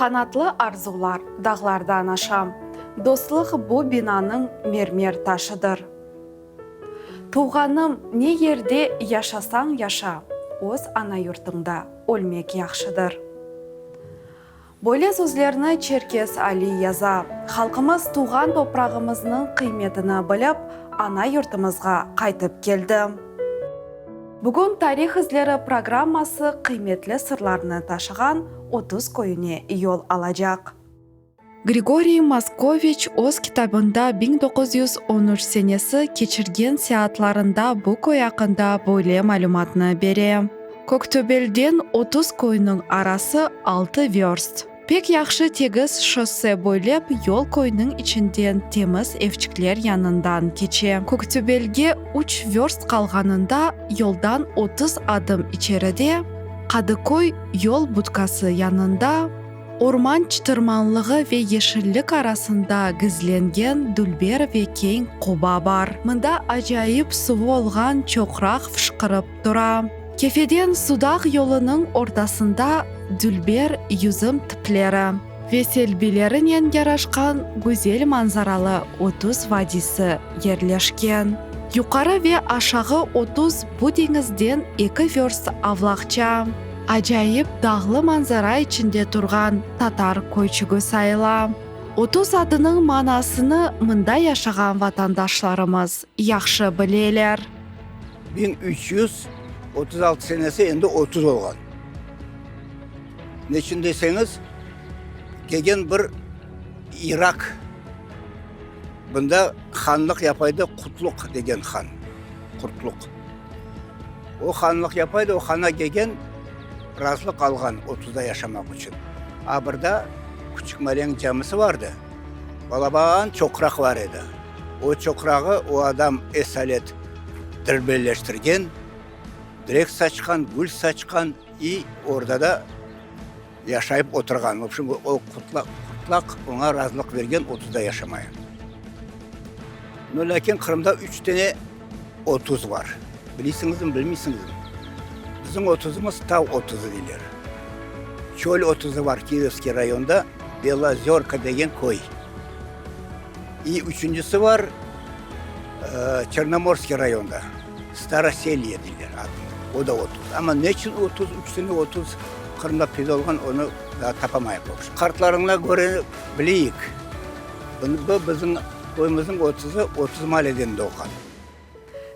Qanatlı arzular dağlardan aşa. Dostluq bu binanıñ mermer taşıdır. Tuvğanım, ne yerde yaşasañ yaşa, öz ana yurtuñda ölmek yahşıdır. Böyle sözlerni Çerkez Ali yaza. Halqımız tuvğan toprağımıznıñ qıymetini bilip, ana yurtumızğa qaytıp keldi. Bugün Tarih izleri programması qıymetli sırlarnı taşığan 30 köyüne yol alacaq. Grigoriy Moskoviç öz kitabında 1913 senesi keçirgen seyaatlarında bu köy aqqında böyle malümatnı bere, Köktöbelden 30 köyniñ arası altı vörst. Pek yahşı tegiz şosse boylap yol köyniñ içinden temiz evçikler yanından keçe. Köktöbelge üç vörst qalğanında yoldan 30 adım içeride, Qadıköy yol budkası yanında, Orman çıtırmanlığı ve yeşillik arasında gizlengen dülber ve keñ qoba bar. Mında acayip suvu olğan çoqraq fışqırıp tura. Kefeden Sudaq yolunıñ ortasında dülber yüzüm tipleri ve selbilerinen yaraşqan güzel manzaralı 30 vadisi yerleşken. Yuqarı ve aşağı 30 bu deñizden eki vörst avlaqça. Acayip dağlı manzara içinde turğan tatar köyçügi sayıla. 30 adınıñ manasını mında yaşağan vatandaşlarımız yahşı bileler. 1336 senesi endi 30 olğan. Neçün deseñiz, kelgen bir İrak, bunda hanlıq yapaydı Qutluq degen han, Qurtluq. O hanlıq yapaydı, o hana kelgen, razılıq alğan Otuzda yaşamaq içün. A birda Küçük Maryam camisi vardı, balaban çoqraq var edi. O çoqrağı o adam esalet dirbelleştirgen, direk saçqan, gül saçqan i orda da yaşayıp oturğan. Vobşem, o Qurtlaq oña razılıq bergen Otuzda yaşamaya. No, lâkin Qırımda üç tane 30 bar. Bilisiñizmi, bilmeysiñizmi? Bizim otuzımız tav otuzı deyler. Çöl otuzı bar Kirovskiy rayonda, Belozörka degen köy. İ üçüncisi bar Çernomorskiy rayonda, Staroselye deyler adını, o da 30. Amma neçün 30, üç tane 30 Qırımda peyda olğan, onı daa tapamayıq. Qartlarına köre bileyik, bu bizim Köyümizniñ otuzı 30 maaleden doğğan.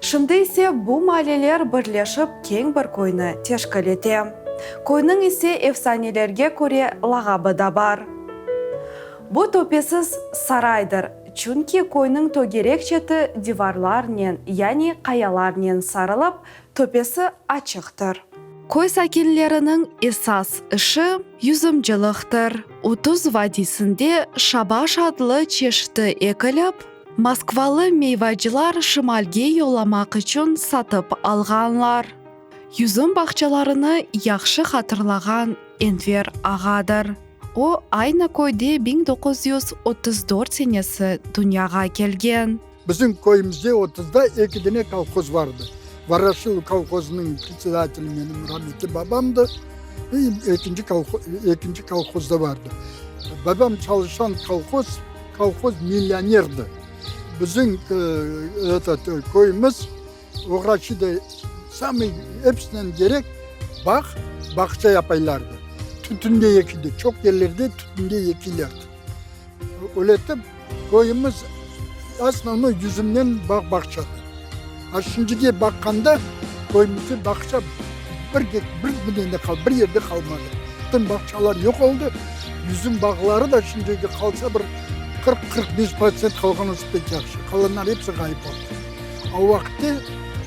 Şimdi ise bu maaleler birleşip keñ bir köyni teşkil ete. Köyniñ ise efsanelerge köre lağabı da bar. Bu töpesiz saraydır, çünki köyniñ tögerek çeti divarlarnen, yani qayalarnen sarılıp, töpesi açıqtır. Köy sakinleriniñ esas işi yüzümcılıqtır. 30 vadiysinde şabaş adlı çeşiti ekilip, moskvalı meyvacılar şimalge yollamaq içün satıp alğanlar. Yüzüm bağçalarını yahşı hatırlağan Enver ağadır. O, aynı köyde 1934 senesi dünyağa kelgen. Bizim köyümizde otuzda eki dene kolhoz vardı. Voroşilov kolhozınıñ predsedateli menim rametli babamdı. Ekinci ekinci kolhoz da vardı. Babam çalışan kolhoz, kolhoz millionerdi. Bizim etot köyümiz Oğraçıda samıy episinden kerek bağ, bağça yapaylardı. Tütün de ekildi, çoq yerlerde tütün de ekilerdi. Öyle etip, köyümiz osnovnoy yüzümnen bağ-bağçadır. A şimdige baqqanda, köyümizde bağça bir bir dene bir yerde qalmadı. Bütün bağçalar yoq oldı, yüzüm bağları da şimdiki qalsa bir 40-45 protsent qalğan olsa pek yahşı, qalanlar episi ğayıp oldı. A o vaqıtte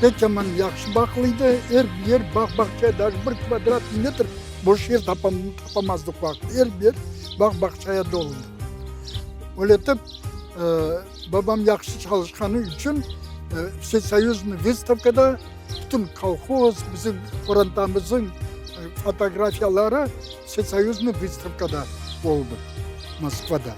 pek yaman yahşı baqılıydı, er bir yer bağ-bağça, daje bir kvadrat metr boş yer tapamazdıq o vaqıt, er bir yer bağ-bağçaya dolu. Öyle etip, babam yahşı çalışqanı içün Vsesoyuznıy vystavkada bütün kolhoz, bizim qorantamızıñ fotografiyaları Vsesoyuznıy vystavkada oldı, Moskvada.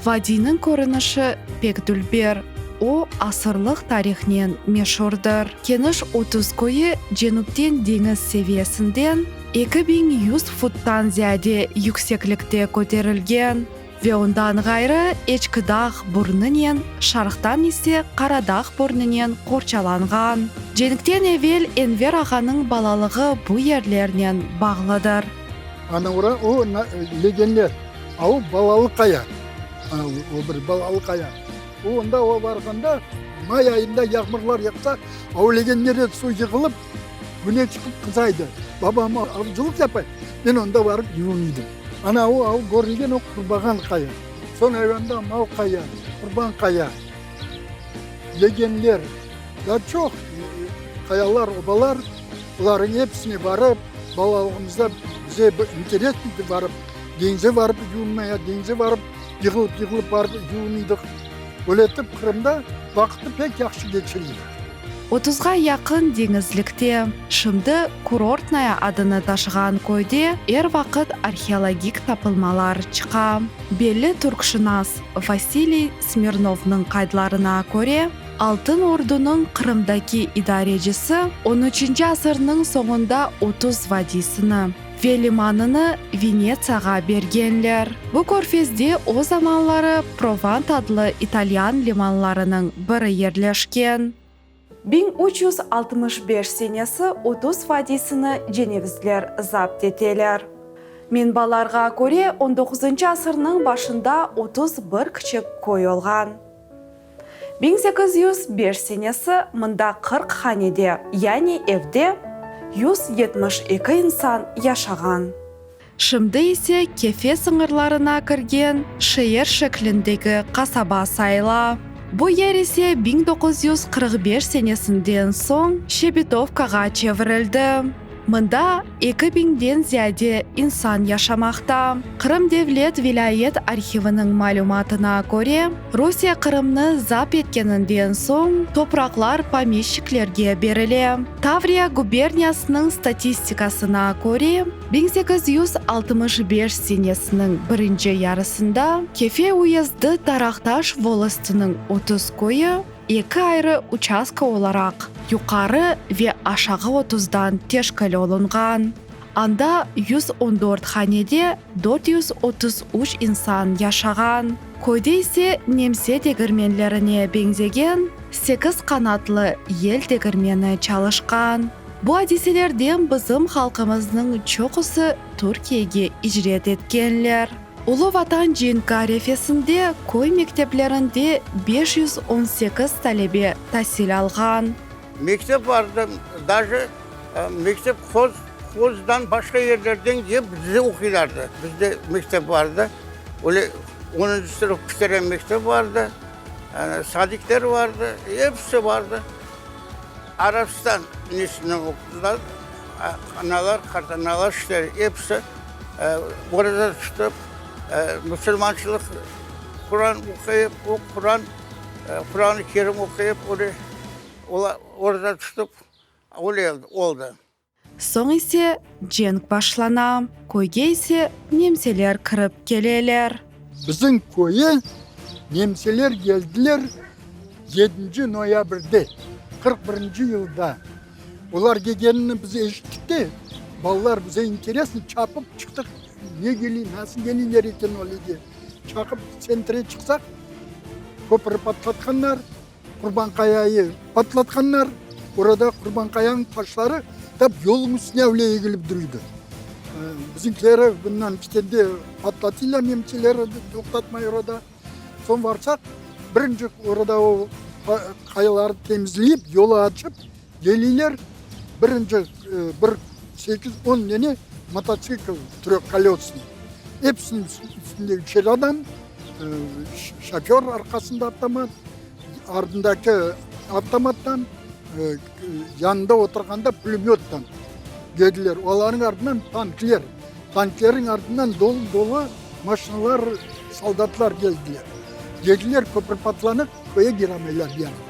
Vadiyniñ körünişi pek dülber. O, asırlıq tarihnen meşurdır. Keniş 30 köyü cenüpten deñiz seviyesinden 2100 futtan ziyade yükseklikte köterilgen ve ondan ğayrı Eçki Dağ burnunen, şarqtan ise Qara Dağ burnunen qorçalanğan. Cenkten evel Enver ağanıñ balalığı bu yerlernen bağlıdır. Ana ora o legenler, a o Balalı Qaya, ana o bir Balalı Qaya. O onda o barğanda may ayında yağmurlar yağsa, a o legenlerde suv yığılıp, güne çıqıp qızaydı. Babam avcılıq yapay, men onda barıp yuvunıydım. Ana o av körülgen o Qurbağan Qaya. Soñ ayvanda Mal Qaya, Qurban Qaya, legenler, daa çoq qayalar, obalar, olarnıñ episine barıp, balalığımızda bize interesno edi barıp, deñize barıp yuvunmaya, deñize barıp yığılıp-yığılıp barıp yuvunıydıq. Öyle etip Qırımda vaqıtnı pek yahşı keçiriydik. Otuzğa yaqın deñizlikte, şimdi Kurortnaya adını taşığan köyde er vaqıt arheologik tapılmalar çıqa. Belli türkşınas Vasiliy Smirnovnıñ qaydlarına köre, Altın Ordunıñ Qırımdaki idarecisi on üçünci asırnıñ soñunda 30 vadiysini ve limanını Venetsiyağa bergenler. Bu körfezde o zamanları Provant adlı italyan limanlarınıñ biri yerleşken. 1365 senesi 30 vadiysini cenevizler zapt eteler. Menbalarğa köre, on doquzıncı asırnıñ başında 31 kiçik köy olğan. 1805 senesi mında 40 hanede, yani evde, 172 insan yaşağan. Şimdi ise Kefe sıñırlarına kirgen şeer şeklindeki qasaba sayıla. Bu yer ise 1945 senesinden soñ Şebetovkağa çevirildi. Mında eki biñden ziyade insan yaşamaqta. Qırım Devlet vilâyet arhiviniñ malümatına köre, Rusiye Qırımnı zap etkeninden soñ topraqlar pomeşçiklerge berile. Tavriya guberniyasınıñ statistikasına köre, 1865 senesiniñ birinci yarısında Kefe uyezdi Taraqtaş volostınıñ 30 köyü eki ayrı uçastka olaraq, Yuqarı ve Aşağı Otuzdan teşkil olunğan. Anda 114 hanede 433 insan yaşağan. Köyde ise nemse degirmenlerine beñzegen sekiz qanatlı yel degirmeni çalışqan. Bu adiselerden bizim halqımıznıñ çoqusı Türkiyege icret etkenler. Ulu Vatan cenki arefesinde köy mekteplerinde 518 talebe tasil alğan. Mektep vardı, daje mektep hoz, hozdan başqa yerlerden kelip bizde oquylardı. Bizde mektep vardı. Öyle onuncu sınıf biteren mektep vardı. Sadikler vardı, episi vardı. Arabistan nesinden oqudılar, analar, qartanalar işte episi oraza tutıp, musulmançılıq Quran oquyıp, o Quran, Quran-ı Kerim oquyıp, öyle olar oraza tutıp öyle oldı. Soñ ise cenk başlana, köyge ise nemseler kirip keleler. Bizim köye nemseler geldiler yedinci noyabrde, 41-nci yılda. Olar kelgenini biz eşittik de, balalar bize interesno, çapıp çıqtıq, ne geliy, nasıl geliyler eken öyle de. Çaqıp tsentre çıqsaq, köpür patlatqanlar. Qurbanqayayı patlatqanlar, orada Qurbanqayanıñ taşları tap yolnıñ üstüne öyle egilip duruydı. Bizimkileri bundan ketkende patlatıylar nemçeler, toqtatmay orada. Soñ barsaq, birinci orada o qayalarnı temizleyip, yolu açıp geliyler, birinci bir sekiz, on dene mototsikl tröhkolösnıy, episiniñ üstünde üçer adam, Şoför arqasında avtomat, ardındaki avtomattan, yanında oturğanda pulemöttan geldiler. Olarnıñ ardından tankler, tanklerniñ ardından dolu-dolu maşinalar, soldatlar geldiler. Geldiler, köpür patlanıq, köye kiramaylar yani.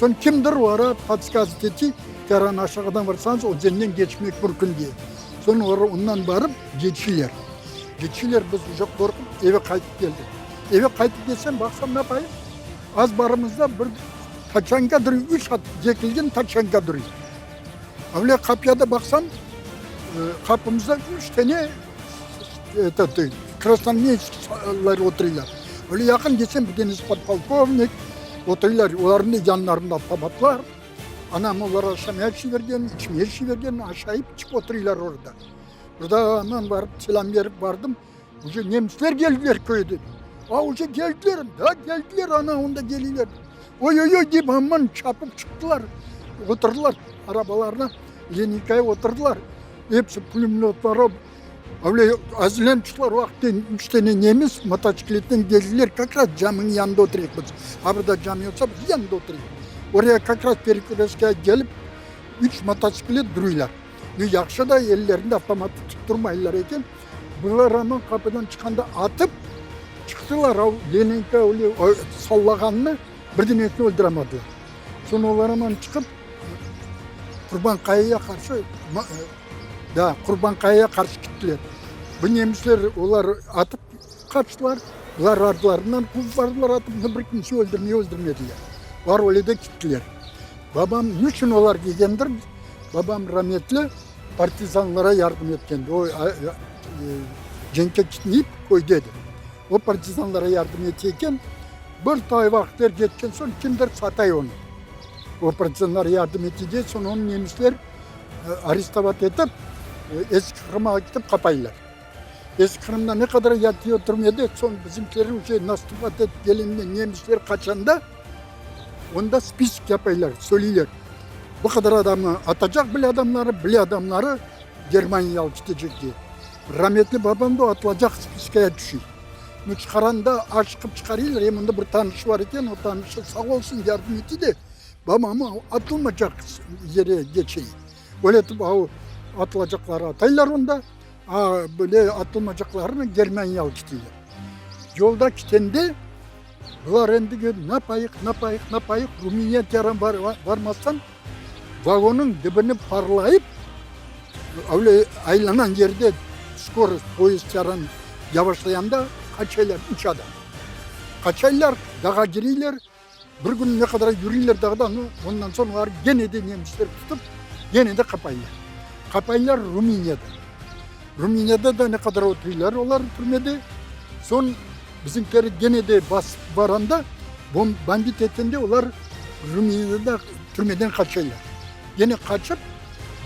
Soñ kimdir olara podskazıt etti, Teran aşağıdan varsañız, özenden keçmek mümkün diye. Soñ olar ondan barıp geçtiler. Geçtiler, biz uje qorqıp eve qaytıp keldik. Eve qaytıp kelsem, baqsam, ne yapayım? Azbarımızda bir taçanka duruy, üç at cekilgen taçanka duruy. Öyle qapıya da baqsam, qapımızda üç tane etot, krasnoarmeyskiyler oturıylar. Öyle yaqın ketsem, bir tanesi podpolkovnik, oturıylar, olarnıñ da yanlarında avtomatlar. Anam olarğa aşamaya çibergen, içmeye çibergen, aşayıp içip oturıylar orada. Burada aman barıp selam berip bardım. Uje nemisler geldiler köye dedi. A, uje geldiler, da geldiler, ana onda geliyler. Oy-oy-oy dep aman çapıp çıqtılar, oturdılar arabalarına, Leninkaya oturdılar. Episi pulemötları, öyle azlen çıqtılar, o vaqıt üç tane nemis mototsikletnen geldiler, kak raz camınıñ yanında oturayıq biz. A burada cami olsa, biz yanında oturayıq. Oraya kak raz perekröstkağa kelip, üç mototsiklet duruylar. Yahşı da ellerinde avtomat tutıp turmaylar eken. Bular aman qapıdan çıqqanda atıp çıqtılar, o Leninka öyle sallağanını bir denesini öldüramadılar. Soñ olar aman çıqıp Qurban Qayaya qarşı da Qurban Qayaya qarşı kettiler. Bu nemisler olar atıp qaçtılar, bular ardılarından quvıp bardılar atıp, bir kimse öldürmey öldürmediler. Olar öyle de kettiler. Babam niçün olar kelgendir, babam rametli partizanlara yardım etkendi. O cenkke ketmeyip köyde edi. O partizanlara yardım ete eken, bir tay vaqıtlar ketken soñ kimdir satay onı. O partizanlara yardım ete diye, soñ onı nemisler arestovat etip, Eski Qırımğa ketip qapaylar. Eski Qırımda ne qadar yatıyor türmede, soñ bizimkiler uje nastupat etip kelgende nemisler qaçanda, Onda spisok yapaylar, söyleyler, bu qadar adamnı atacaq bile adamları, bile adamları Germaniyağa alıp ketecek diye. Rametli babam da atılacaq spiskaya tüşey. Nu, çıqaranda aşıqıp çıqarıylar, em onda bir tanışı bar eken, o tanışı sağ olsun yardım ete de, babamı atılmacaq yere geçey. Öyle etip o atılacaqları ataylar onda, a böyle atılmacaqlarını Germaniyağa alıp keteyler. Yolda ketende Bular endigi napayıq, napayıq, napayıq Rumıniya tiyarına varmastan vagonnıñ dibini parlayıp, öyle aylanan yerde skorost poyezd tiyarın yavaşlayanda qaçaylar üç adam. Qaçaylar, dağa kireyler, bir kün ne qadar yürüyler dağda, nu, ondan soñ olar gene de nemisler tutıp, gene de qapaylar. Qapaylar Rumıniyada. Rumıniyada da ne qadar oturıylar olar türmede, soñ Bizimkiler gene de basıp baranda, bombit etkende olar Ruminiyada türmeden qaçaylar. Gene qaçıp,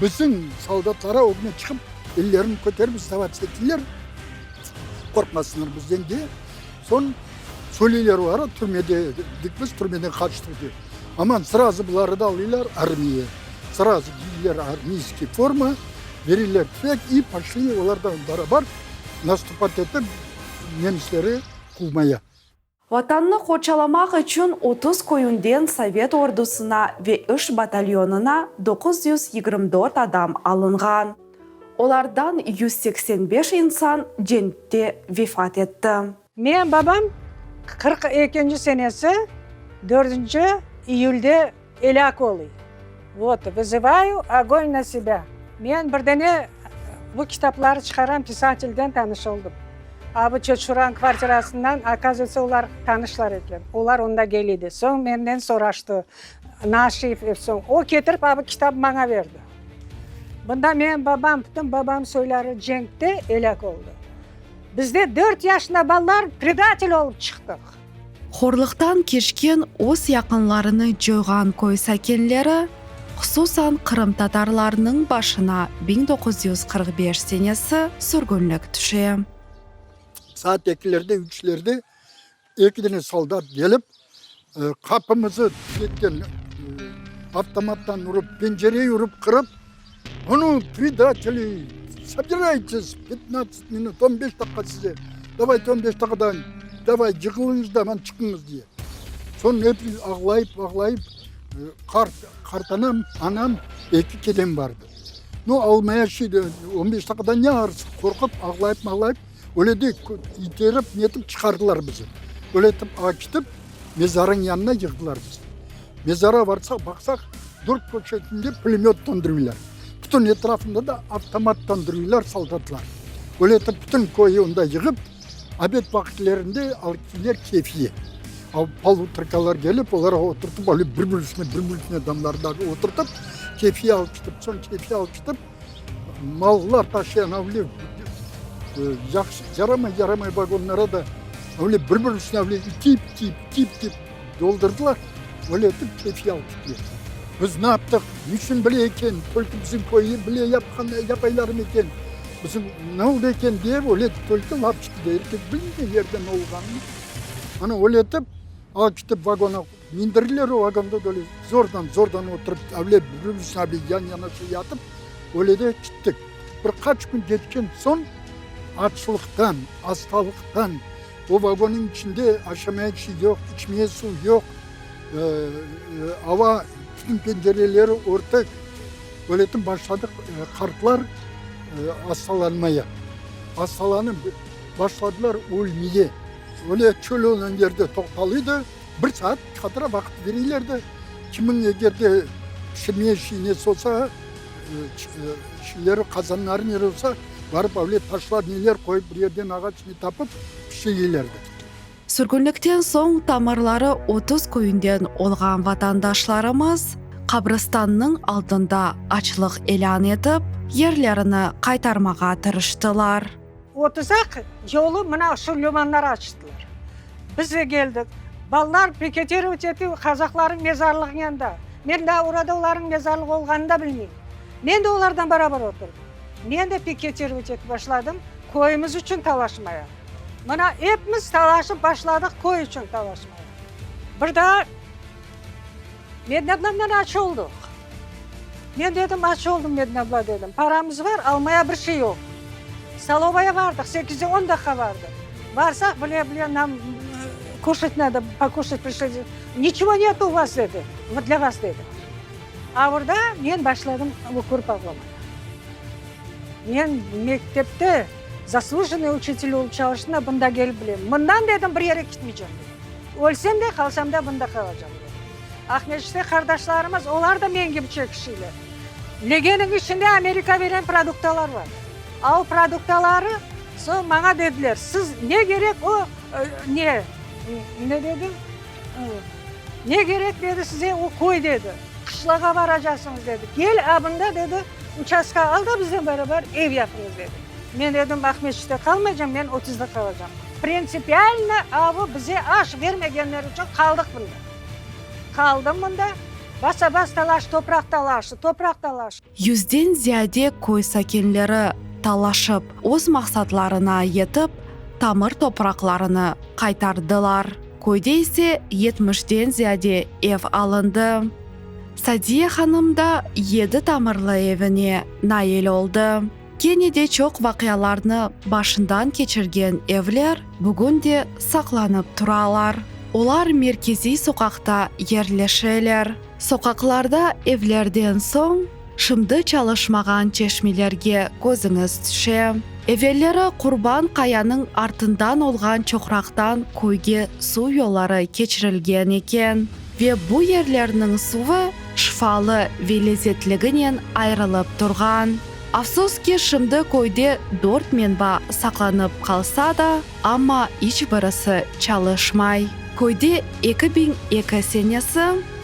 bizim soldatlara ögüne çıqıp, ellerini köterip sdavats ettiler, qorqmasınlar bizden diye. Soñ söyleyler olara, türmede edik biz, türmeden qaçtıq diye. Aman, srazu buları da alıylar armiya. Srazu giydiler armiyskiy forma, beriyler tüfek i poşli olar da barabar nastupat etip, Nemisleri quvmaya. Vatannı qorçalamaq içün 30 köyünden sovet ordusına ve iş batalyonına 924 adam alınğan. Olardan 185 insan cenkte vefat etti. Menim babam qırq ekinci senesi dördünci iyülde elâk olıy. Vot, vızıvayu ogon na sebâ. Men bir dane bu kitapları çıqaran pisatelden tanış oldım. A bu Çeçuran kvartirasından, okazıvaytsa, olar tanışlar eken. Olar onda kelidi. Soñ menden soraştı, Naşiyev, soñ o ketirip a bu kitap maña berdi. Bunda menim babam, bütün babam soyları cenkte elâk oldı. Bizde dört yaşında balalar predatel olıp çıqtıq. Horluqtan keçken öz yaqınlarını coyğan köy sakinleri, hususan qırımtatarlarnıñ başına 1945 senesi sürgünlik tüşe. Saat ekilerde, üçlerde eki dene soldat kelip, qapımızı tüzetken, avtomattan urıp, pencereyi urıp qırıp, A nu, predateli, sobiraytes, petnadtsat minut, on beş daqqa size, davayte on beş daqqadan, davay, yığılıñız da, aman çıqıñız, diye. Soñ epimiz ağlayıp, ağlayıp, qart, qartanam, anam, eki kelem bardı. Nu, almaya şey, on beş daqqadan ne ağrısı, qorqıp, ağlayıp, mağlayıp, öyle de iterip, netip çıqardılar bizi. Öyle etip akitip, mezarıñ yanına yığdılar bizi. Mezara barsaq, baqsaq, dört köşesinde pulemöttan duruylar. Bütün etrafında da avtomattan duruylar soldatlar. Öyle etip bütün köyü onda yığıp, obed vaqıtlerinde alıp kettiler Kefiye. Polutorkalar kelip, olarğa oturtıp, öyle bir-bir üstüne, bir-bir üstüne adamlarnı oturtıp, Kefiye alıp ketip, soñ Kefiye alıp ketip, mallar taşıyan öyle yahşı, yaramay, yaramay vagonlara da öyle bir-bir üstüne öyle itip, itip, itip, itip doldurdılar. Öyle etip Kefiye alıp kettiler. Biz ne yaptıq, niçün bile eken, tolko bizim köyü bile yapqan, yapaylarmı eken, bizim ne oldı eken diye öyle tolko laf çıqtı. Er kes bilmey ne yerden olğanını. Ana öyle etip, alıp ketip vagona mindirdiler, o vagonda da öyle zordan, zordan oturıp, öyle bir-birimiz öyle yan-yanaşa yatıp, öyle de kettik. Bir qaç kün ketken soñ, açlıqtan, hastalıqtan, o vagonnıñ içinde aşamaya bir şey yoq, içmeye suv yoq, ava, bütün pencereleri örtük, öyle etip başladıq qartlar hastalanmaya. Hastalanıp başladılar ölmeye. Öyle çöl olğan yerde toqtalıydı, bir saat hatıra vaqıt bereylerdi. Kimiñ eger de pişirmeye şey nesi olsa, şeyleri, qazanları neri olsa, barıp öyle taşlar neler qoyıp bir yerden ağaç ne tapıp pişireylerdi. Sürgünlikten soñ tamırları 30 köyünden olğan vatandaşlarımız qabristannıñ aldında açlıq ilân etip, yerlerini qaytarmağa tırıştılar. Otuzaq yolu mına şu lümanlar açtılar. Biz de keldik. Balalar piketirovat etti qazaqlarnıñ mezarlığınıñ yanında. Men daa orada olarnıñ mezarlığı olğanını da bilmeyim. Men de olardan beraber oturdım. Men de piketirovat etip başladım köyümiz içün talaşmaya. Mına epimiz talaşıp başladıq köy içün talaşmaya. Bir daa Medine ablamdan aç olduq. Men dedim, aç oldım, Medine abla, dedim. Paramız bar, almaya bir şey yoq. Stolovaya bardıq, sekizge on daqqa bardı. Barsaq, bile, bile, nam kuşat nado, покушать пришли. Niçego netu u vas, dedi, dlâ vas, dedi. A orda men başladım ökürip ağlamağa. Men mektepte zaslujennıy uçitel olıp çalıştım da, bunda kelip bilem. Mından, dedim, bir yere ketmeycem, dedim. Ölsem de, qalsam da, bunda qalacam, dedim. Aqmescitte qardaşlarımız, olar da men kibi çekişeyler. Legeniñ içinde Amerika beren produktalar bar. A o produktaları soñ maña dediler, siz ne kerek o, ne, ne dedi, ne kerek dedi size o köy dedi, qışlağa baracaqsıñız dedi, kel a bunda dedi, uçastka al da biznen beraber ev yapıñız dedi. Men dedim, Aqmescitte qalmaycam, men Otuzda qalacam. Printsipialno a bu bize aş bermegenleri içün qaldıq bunda. Qaldım mında, basa-bas talaş, topraq talaşı, topraq talaşı. Yüzden ziyade köy sakinleri talaşıp, öz maqsatlarına yetip, tamır topraqlarını qaytardılar. Köyde ise yetmişten ziyade ev alındı. Sadiye hanım da yedi tamırlı evine nail oldı. Kene de çoq vaqialarnı başından keçirgen evler bugün de saqlanıp turalar. Olar merkeziy soqaqta yerleşeler. Soqaqlarda evlerden soñ, şimdi çalışmağan çeşmelerge közüñiz tüşe. Evelleri Qurban qayanıñ artından olğan çoqraqtan köyge suv yolları keçirilgen eken ve bu yerlerniñ suvı şifalı ve lezetliginen ayırılıp turğan. Afsus ki, şimdi köyde dört menba saqlanıp qalsa da, amma iç birisi çalışmay. Köyde 2002 senesi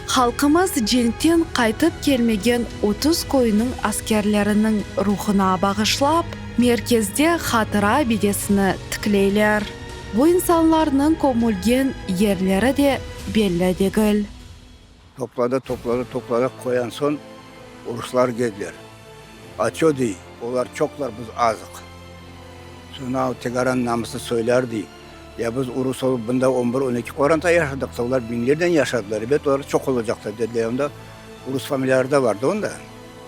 halqımız cenkten qaytıp kelmegen 30 köyniñ askerleriniñ ruhuna bağışlap, merkezde hatıra abidesini tikleyler. Bu insanlarnıñ kömülgen yerleri de belli degil. Topladı, topladı, topladı, qoyan soñ uruslar keldiler. A ço, dey, olar çoqlar, biz azıq. Soñ a Tegaran namısı soylar, dey. Ya biz urus olıp bunda on bir, on eki qoranta yaşadıqsa, olar biñlernen yaşadılar, ebet, olar çoq olacaqlar, dediler. Onda urus familiyaları da vardı onda.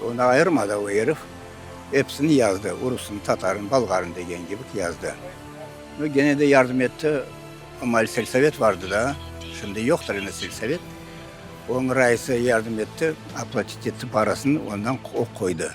Onı ayırmadı o erif, episini yazdı, urusın, tatarın, bolgarın degen kibi yazdı. No, gene de yardım etti. Amma selsovet vardı da, şimdi yoqtır endi selsovet. Onıñ raisi yardım etti, oplatit etti parasını, ondan o qoydı.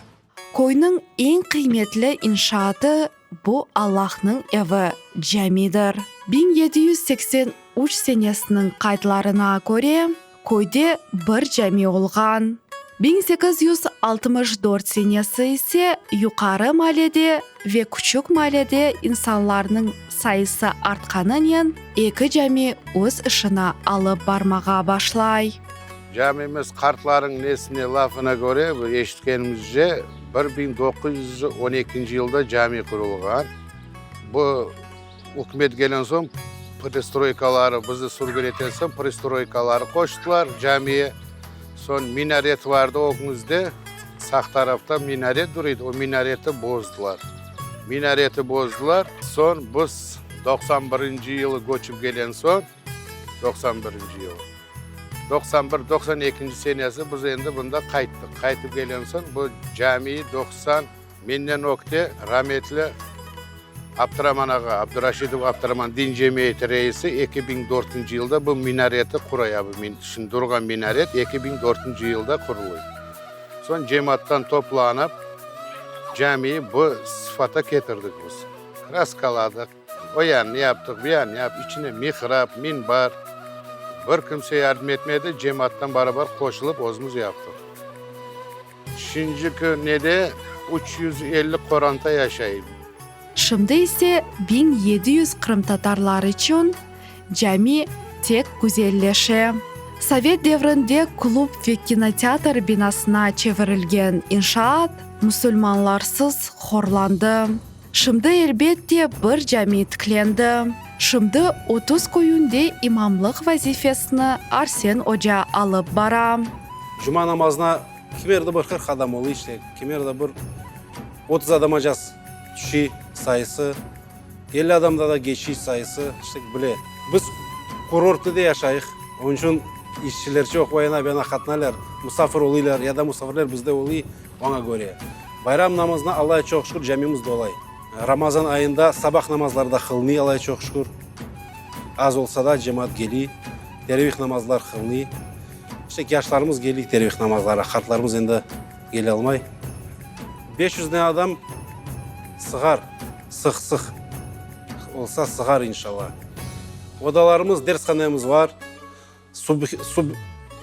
Köyniñ eñ qıymetli inşaatı bu Allahnıñ evi, camidir. 1783 senesiniñ qaydlarına köre, Köyde bir cami olğan. 1864 senesi ise Yuqarı malede ve Küçük malede insanlarnıñ sayısı artqanınen eki cami öz işini alıp barmağa başlay. Camimiz qartlarıñ nesine lafına köre, eşitkenimizce, 1912 yılda cami qurulğan. Bu ükümet kelen soñ, perestroykaları, bizni sürgün etken soñ, perestroykaları qoştılar camiye. Soñ minaret vardı ögümizde, sağ tarafta minaret dur edi, o minareti bozdılar. Minareti bozdılar, soñ biz 91 yılı köçip kelen soñ, 91 yılı, 91, 92 senesi biz endi bunda qayttıq. Qaytıp kelen soñ bu camiyi 90, menden ögte rametli Abduraman ağa, Abduraşidov Abduraman, din cemiyeti reisi 2004 yılda bu minareti qura, ya bu şimdi turğan minaret 2004 yılda qurulıy. Soñ cemaattan toplanıp camiyi bu sıfata ketirdik biz. Kraskaladıq, o yanını yaptıq, bu yanını yaptıq, içine mihrab, minbar. Bir kimse yardım etmedi, cemaattan barabar qoşulıp özümiz yaptıq. Şimdiki nede 350 qoranta yaşay. Şimdi ise 1700 qırımtatarlar içün cami tek güzelleşe. Sovet devrinde klub ve kinoteatr binasına çevirilgen inşaat musulmanlarsız horlandı. Şimdi, elbette, bir cami tiklendi. Şimdi 30 köyünde imamlıq vazifesini Arsen oca alıp bara. Cuma namazına kimerde bir 40 adam oluy, işte, kimerde bir 30 adamaca tüşiy sayısı, 50 adamda da geçiy sayısı, işte, bile. Biz kurortta da yaşayıq, onıñ içün işçiler çoq o yana bu yana qatnaylar, musafir oluylar ya da musafirler bizde oluy, oña köre. Bayram namazına Allaya çoq şükür camimiz dolay. Ramazan ayında sabah namazları da qılınıy, Allaya çoq şükür. Az olsa da cemaat geliy, teravih namazlar qılınıy. İşte yaşlarımız geliy teravih namazlara, qartlarımız endi kele almay. 500 dane adam sığar, sıq-sıq olsa sığar inşallah. Odalarımız, dershanemiz var,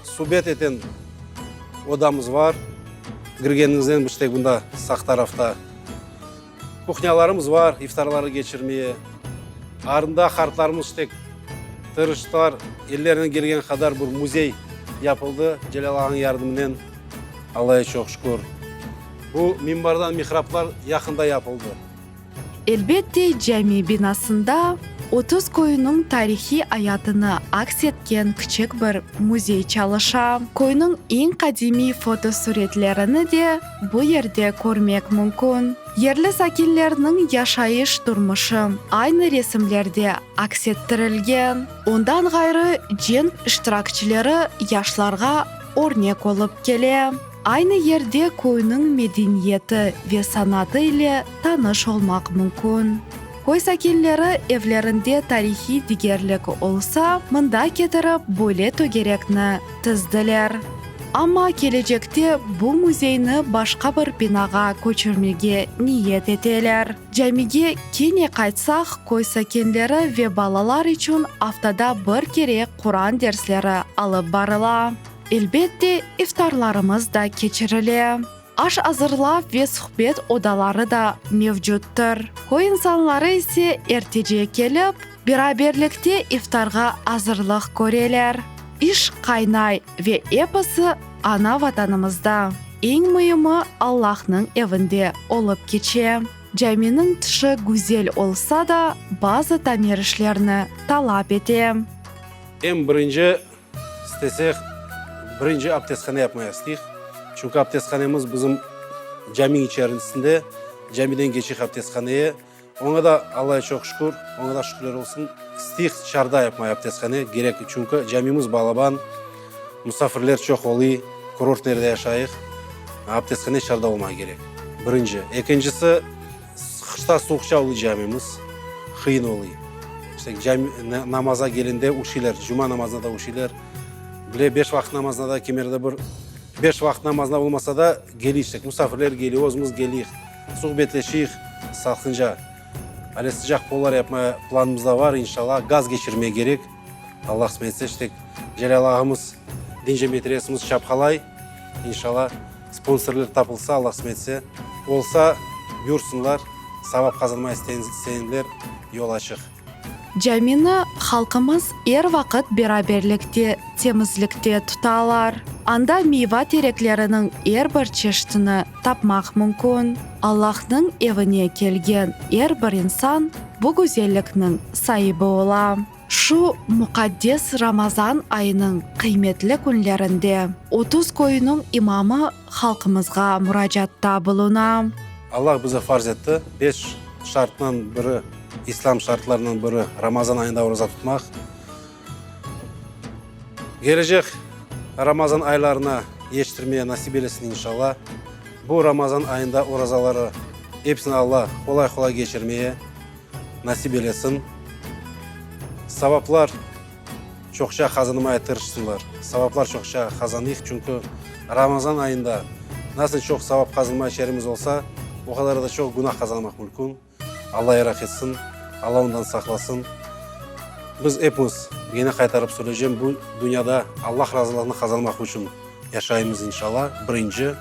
subet eten odamız var. Kirgeniñizden işte bunda sağ tarafta. Kuhnâlarımız var, iftarları keçirmeye. Arında qartlarımız işte tırıştılar, ellerinden kelgen qadar bir müzey yapıldı Celâl ağanıñ yardımınen, Allaya çoq şükür. Bu minbardan mihraplar yaqında yapıldı. Elbette, cami binasında 30 köyüniñ tarihiy ayatını aks etken kiçik bir müzey çalışa. Köyniñ eñ qadimiy fotosuretlerini de bu yerde körmek mümkün. Yerli sakinlerniñ yaşayış turmuşı aynı resimlerde aks ettirilgen. Ondan ğayrı, cenk iştirakçileri yaşlarğa örnek olıp kele. Aynı yerde köyniñ medeniyeti ve sanatı ile tanış olmaq mümkün. Köy sakinleri evlerinde tarihiy digerlik olsa, mında ketirip böyle tögerekni tizdiler. Amma kelecekte bu müzeyni başqa bir binağa köçürmege niyet eteler. Camige kene qaytsaq, köy sakinleri ve balalar içün aftada bir kere Quran dersleri alıp barıla. Elbette, iftarlarımız da keçirile. Aş azırlav ve suhbet odaları da mevcuttır. Köy insanları ise ertece kelip, beraberlikte iftarğa azırlıq köreler. İş qaynay ve episi ana Vatanımızda, eñ müimi Allahnıñ evinde olıp keçe. Caminiñ tışı güzel olsa da, bazı tamir işlerni talap ete. Eñ birinci İstesek, birinci abdesthane yapmaya isteyik. Çünki abdesthanemiz bizim cami içerisinde, camiden keçik abdesthaneye. Oña da Allaya çoq şükür, oña da şükürler olsun. İsteyik tışarıda yapmaya abdesthane, kerek, çünki camimiz balaban, musafirler çoq oluy, kurort nerde yaşayıq, abdesthane tışarıda olmaya kerek, birinci. Ekincisi, qışta suvuqça oluy camimiz, qıyın oluy. İşte cami, namaza kelgende üşüyler, cuma namazına da üşüyler. Bile beş vaqıt namazına da kimerde bir beş vaqıt namazına olmasa da keliy işte, musafirler keliy, özümiz keliyik, suhbetleşiyik salqınca. Ale sıcaq pollar yapmaya planımızda var, inşallah. Gaz keçirmege kerek, Allah qısmet etse, işte Celâl ağamız, din cemiyeti reisimiz çapqalay, inşallah. Sponsorlar tapılsa, Allah qısmet etse, olsa, buyursınlar. Savap qazanmay istegenler, yol açıq. Camini halqımız er vaqıt beraberlikte, temizlikte tutalar. Anda meyva terekleriniñ er bir çeşitini tapmaq mümkün. Allahnıñ evine kelgen er bir insan bu güzellikniñ saibi ola. Şu muqaddes Ramazan ayınıñ qıymetli künlerinde 30 köyüniñ imamı halqımızğa muracaatta buluna. Allah bize farz etti, beş şarttan biri, İslâm şartlarından biri, Ramazan ayında oraza tutmaq. Gelecek Ramazan aylarına yetiştirmeye nasip eylesin, inşallah. Bu Ramazan ayında orazaları episini Alla qolay-qolay keçirmeye nasip eylesin. Savaplar çoqça qazanmaya tırışsınlar. Savaplar çoqça qazanıyıq, çünki Ramazan ayında nasıl çoq savap qazanmaya çaremiz olsa, o qadar da çoq günah qazanmaq mümkün. Alla yaraq etsin, Alla ondan saqlasın. Biz epimiz, yine qaytarıp söyleycem, bu dünyada Allah razılığını qazanmaq içün yaşaymız, inşalla. Birinci,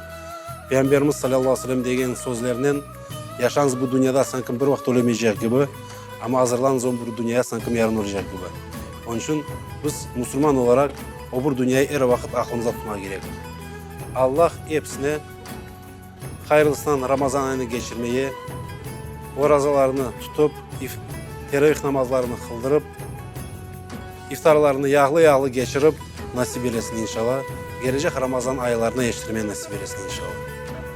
Peyğamberimiz salâllahu aleyhi ve sellem degen sözlerinen, Yaşañız bu dünyada sanki bir vaqıt ölemeycek kibi, amma azırlanıñız o bir dünyaya sanki yarın ölecek kibi. Onıñ içün biz musulman olaraq o bir dünyayı er vaqıt aqlımızda tutmaq kerekmiz. Allah episine hayırlısınan Ramazan ayını keçirmeye, orazalarını tutıp, teravih namazlarını qıldırıp, iftarlarını yağlı-yağlı keçirip nasip eylesin inşalla, kelecek Ramazan aylarına yetiştirmeye nasip eylesin inşalla.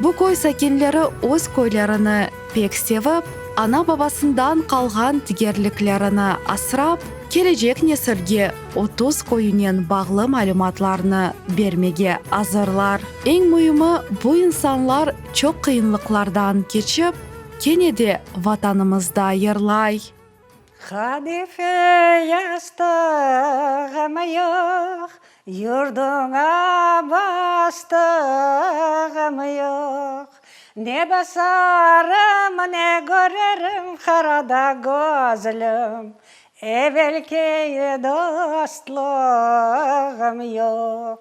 Bu köy sakinleri öz köylerini pek sevip, ana-babasından qalğan digerliklerini asrap, kelecek nesilge 30 köyünen bağlı malümatlarnı bermege azırlar. Eñ müimi, bu insanlar çoq qıyınlıqlardan keçip, kene de Vatanımızda yırlay. Qadife yastığım yoq, Yurduña bastığım yoq. Ne basarım, ne körerim qara da gözlüm, Evelki dostluğım yoq.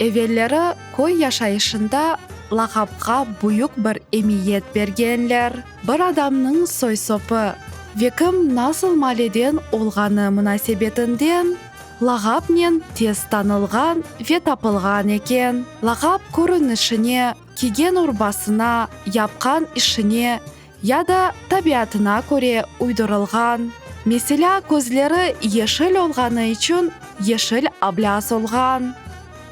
Evelleri köy yaşayışında lağapqa büyük bir emiyet bergenler. Bir adamnıñ soy-sopı ve kim nasıl maleden olğanı munasebetinden lağapnen tez tanılğan ve tapılğan eken. Lağap körünişine, kiygen urbasına, yapqan işine ya da tabiatına köre uydurılğan. Meselâ, közleri yeşil olğanı içün Yeşil Ablâz olğan.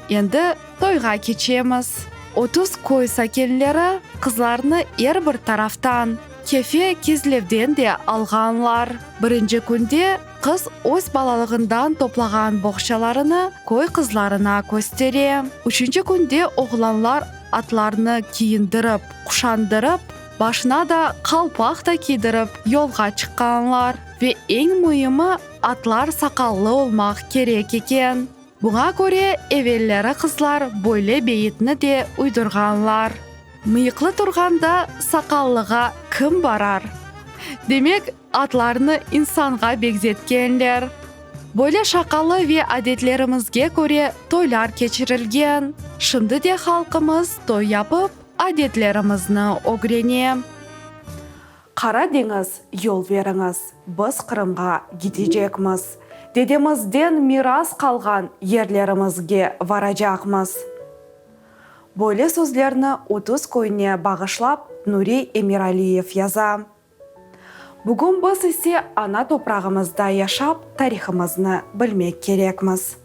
Endi toyğa keçemiz. 30 köy sakinleri qızlarnı er bir taraftan, Kefe, Kezlevden de alğanlar. Birinci künde qız öz balalığından toplağan boğçalarını köy qızlarına köstere. Üçünci künde oğlanlar atlarnı kiyindirip, quşandırıp, başına da qalpaq da kiydirip yolğa çıqqanlar. Ve eñ müimi, atlar saqallı olmaq kerek eken. Buña köre, evelleri qızlar böyle beyitni de uydurğanlar, Mıyıqlı turğanda saqallığa kim barar? Demek, atlarnı insanğa beñzetkenler. Böyle şaqalı ve adetlerimizge köre toylar keçirilgen. Şimdi de halqımız toy yapıp, adetlerimizni ögrene. Qara deñiz, yol beriñiz, biz Qırımğa gidecekmiz, dedemizden miras qalğan yerlerimizge varacaqmız. Böyle sözlerni 30 köyüne bağışlap Nuri Emiraliyev yaza. Bugün biz ise ana toprağımızda yaşap tarihımıznı bilmek kerekmiz.